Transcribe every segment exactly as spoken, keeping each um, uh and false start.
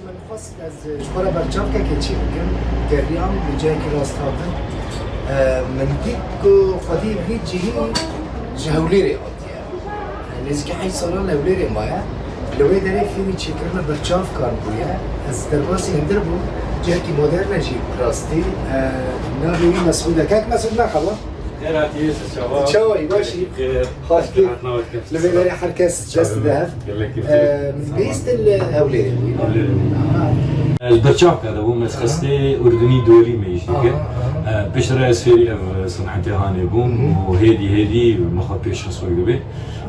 Min xwest ez ji xwe re berçavkekê çêbikim. Geriyam li cihekî rast hatin. E, min dît ku xwedî vî cihî ji Hewlêrê hatiye. E, nêzîkî heşt salan li Hewlêrê maye. Li wê derê fêrî çêkirina berçavkan bûye. Ez derbasî hundir bûm. Cihekî modern e jî bi rastî. E, navê wî Mesûd e. Kek Mesûd, merhaba. Xêr hatî, çawa? Çawa yî, baş î? Xêr. Xweş bî. Li vê derê her kes dest dide hev. Gelek Ee, min bihîstin li Hewlêrê bûyî. Hewlêrê bûyî. Aha. Ez berçavka de bûm, ez xestê Urdunî Duwelî me îş dike. Aha, aha. Ee, piştre ez fêrî ev, e, senetê hanê bûm û hêdî hêdî me xwe pêş xist wek dibê.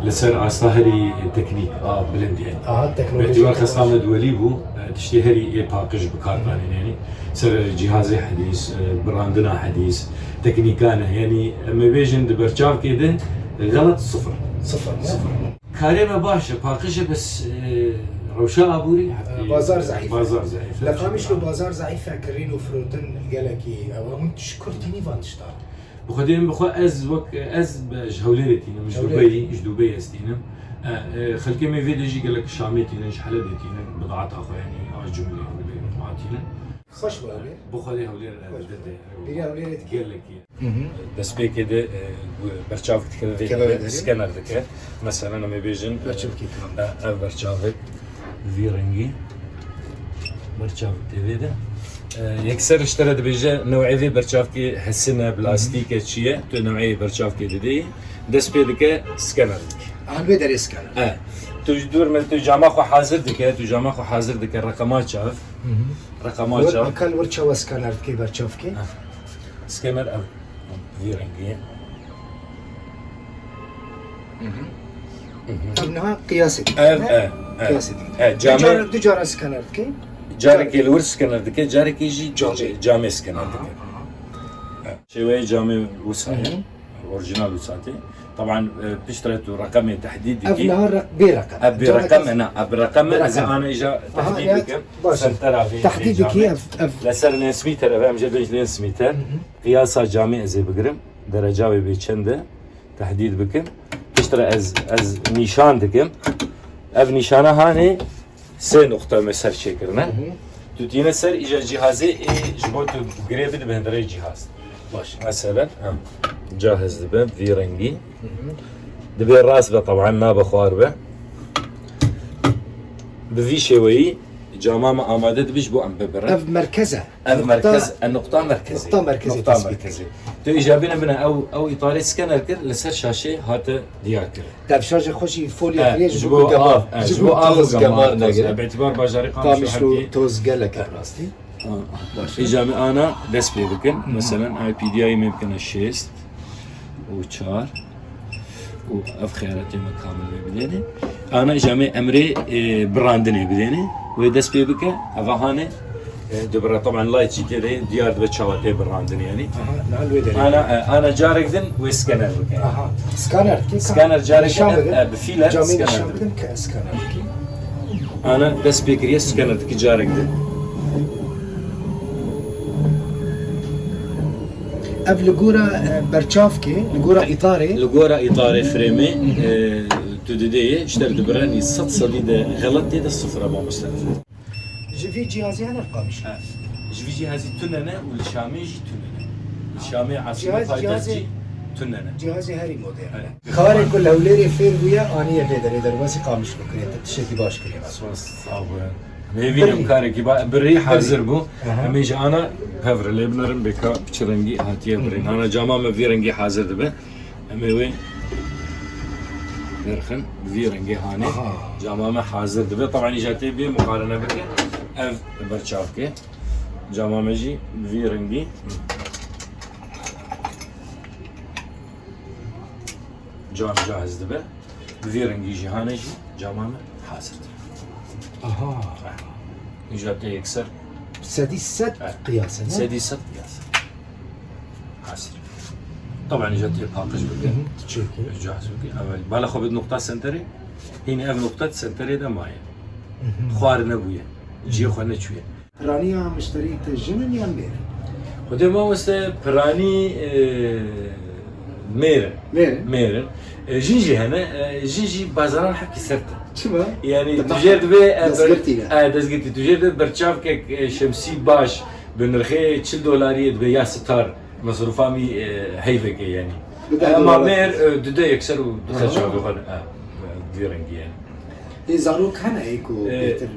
Li ser asta herî teknîk a bilind yani. Aha, teknolojî. Bêtibar xesta me Duwelî bû, e, tiştê herî ê paqij bi kar danîn yani. Ser cihazê hedîs, e, birandina hedîs, teknîkan e. Yani em ê bêjin di berçavkê de xelet sifir. Sifir, ne? Sifir. Karê me baş e, paqij e, bes, e, rewşa aborî heftê, e, bazar zeîf e. Bazar zeîf e. Li Qamişlo bazar zeîf e, kirîn û firotin gelekî ew e. Hûn ji kur tînî van tiştan? Bi xwedê min bi xwe ez wek, ez be, ji Hewlêrê tînim, ji Dubeyî, ji Dubeyî ez tînim. E, e, xelkê me vê de jî gelek Şamê tînin, ji Helebê tînin, bidata xwe yanî a cumlê Hewlêrê tînin. Xweş bû Hewlêr. Bi xwedê Hewlêr, e, Xweş bû. Bêrî Hewlêrê dikî. Gelekî. Hı hı. Destpêkê de, e, berçavek dikeve vê, dikeve vê derê, skener dike. Mesela, em ê bêjin, e, berçavkê kilam, e, ev berçavek vî rengî, berçavek tê vê de. E, yekser ji te re dibêje, newê vê berçavkê hesin e, hı hı, plastîk e, çi ye, tu newê berçavkê didê, dest pê dike, skener dike. An vê derê skener. E, tu ji dûr me, tu cama xwe hazir dike, tu cama xwe hazir dike, reqema çav. Hı hı. Reqema çav. Akal wir çawa skener dike, berçavkê? Ha. Skener ev vî rengî. Hı hı. Hı hı. Ev niha qiyasê dike. Ev, ne? Ev, ev. Qiyasê dike. Ev, du cara, du cara skener dike. Carekê li wir skener dike, carekê jî ca-, camê skener dike. Aha, aha. Ev. Şêweyê camê wisa ye. Hı hı. Orîjinal wisa tê. Taban, e, piştre tu reqemê tehdîd dikî. Ev niha req-, bê reqem. Ev bê reqem e, na, ev bi reqem e, ez ê ana îja tehdîd bikim. Baş e. Ser tera vê, tehdîd dikî, ev, ev. Li ser lênsmîter, ev em jê bêjin lênsmîter. Hı hı. Qiyasa camê ez ê bigirim. Dereca wê bê çend e. Tehdîd bikim. Piştre ez, ez nîşan dikim. Ev nîşana hanê sê nuqta me ser çêkirine. Hı hı. Tu tîne ser îja cîhazê ê ji bo tu girê bidibin hundirê cîhaz. Baş. Meselen, ha. Cahiz dibe, vî rengî. Hı hı. Dibê rast be, taban nabe xwar be. Bi vî şêweyî cama me amade dibe ji bo em bibirin. Ev merkez e. Ev merkez, e, nuqta merkezê. Nuqta merkezê. Nuqta merkezê. Tu îja bîne bine ew, ew îtarê skener kir, li ser şaşê hate diyar kir. Tevşa ji xwe jî folya kiriye ji bo av, e, ji bo av û gemar negire. Bi îtibar bajarê Qamişlo toz gelek e rastî. Îja me ana dest pê bikin. Meselen, ay P D A'yê me bikine şêst û çar û ev xeyaletê me kamil vê bidêne. Ana îja me emrê, e, birandinê bidêne. Wê dest pê bike, eva hane, e, dibire. Taban light jî tê de diyar dibe çawa tê birandin yani. Aha, niha li wê derê. Ana, e, ana carek din wê skener bike. Aha. Skener dike. Skener carek din, e, bi fîler skener dike. Camê nîşan bidin ke skener dike. Ana dest pê kiriye skener dike carek din. Ev li gora, e, berçavkê, li gora îtarê. Li gora îtarê frêmê, e, tu didê ye, ji te re dibirenî sed sedî de xelet tê de sifir e, mamoste. Ji vî cîhazê hene li Qamişlo? He. Ji vî cîhazî tune ne û li Şamê jî tune ne. Li Şamê asimê paytextî tune ne. Cîhazê herî modern e. He. Karê ku li Hewlêrê fêr bûye, aniye vê derê derbasî Qamişlo kiriye. Te tiştekî baş kiriye. Spas, sağ ol. Nêvînim karekî ba-, birî hazir bû. Aha. Em ê ji ana pevre lê binerin, bêka bi çi rengî hatiye birîn. Ana cama me vî rengî hazir dibe. Em ê wê derxin, bi vî rengê hanê. Aha. Cama me hazir dibe. Taban îja tê bê muqarene bike. Ev berçavke. Cama me jî bi vî rengî. Cam cahiz dibe. Bi vî rengî jî hane jî cama me hazir dibe. Aha. Îja tê yekser. Sedî sed qiyas e, ne? Sedî sed qiyas e. Hazir. Taban îja tê paqij bike. Hı hı, çêke. Cahiz bike. Evel bala xwe bid nuqta senterê. Hînî ev nuqta senterê de maye. Hı hı. Xwar nebûye. Cihê xwe neçûye. Piraniya mişterî te jin in yan mêr in? Xwedê mamoste piranî, e, mêr in. Mêr in? Mêr in. E, jin jî hene, e, jin jî bazaran hepkî sert in. Çima? Yani Te tu jê divê e, destgirtî ne? E, destgirtî. Tu jê divê berçavkek e, şemsî baş bi nirxê çil dolariyê dibe ya sitar. Mesrûfa mî e, heyveke yani. Bi deh Ama dolar. Mêr e, dide yekser û dixet Aha. çavê xwe de. E, vî rengî yani. Ê, zarok hene êk û E, bêtir.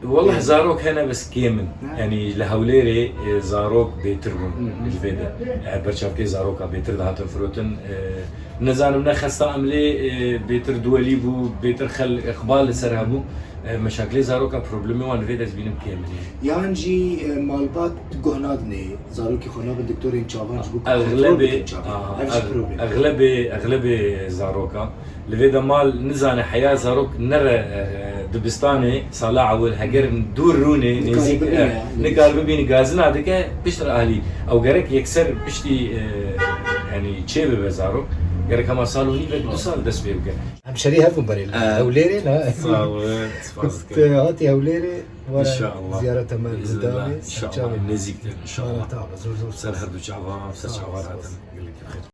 Wallah zarok hene bes kêm in. Ha. Yani li Hewlêrê e, zarok bêtir bûn Hı hı. li vê de. E, berçavkê zaroka bêtir dihatin firotin. E, nizanim ne xesta em lê e, bêtir duwelî bû, bêtir xel iqbal li ser hebû. E, meşaklê zaroka problemê wan li vê de ez bînim kêm in. Yan jî e, malbat guh nadinê, zarokî xwe nabin doktorên çavan ji bo ku Eglebê, kontrol bikin çavan. Aha, Ev jî ev- problem. Eglebê, eglebê zaroka. Li vê de mal nizane heya zarok nere e, dibistanê sala ewil heger dûr rûnê Nikare nêzîk bibîne, e, yani. Nikar bibîne gazina dike piştre alî. Ew gerek yekser piştî e, yani çê bibe zarok. Gerek hema sal û nîvek du sal dest pê bike. Em şerî hev bûn berê. Ee, Hewlêrê ne? Sağ olun. Spas Te hatî Hewlêrê, were İnşallah. Ziyareta me Biiznillah. gundamê. İnşallah. Nezîktir inşallah. Zor zor. Ser her du çavan, ser Sağ ol, çavan sağ ol. hatin. Gelek xêr.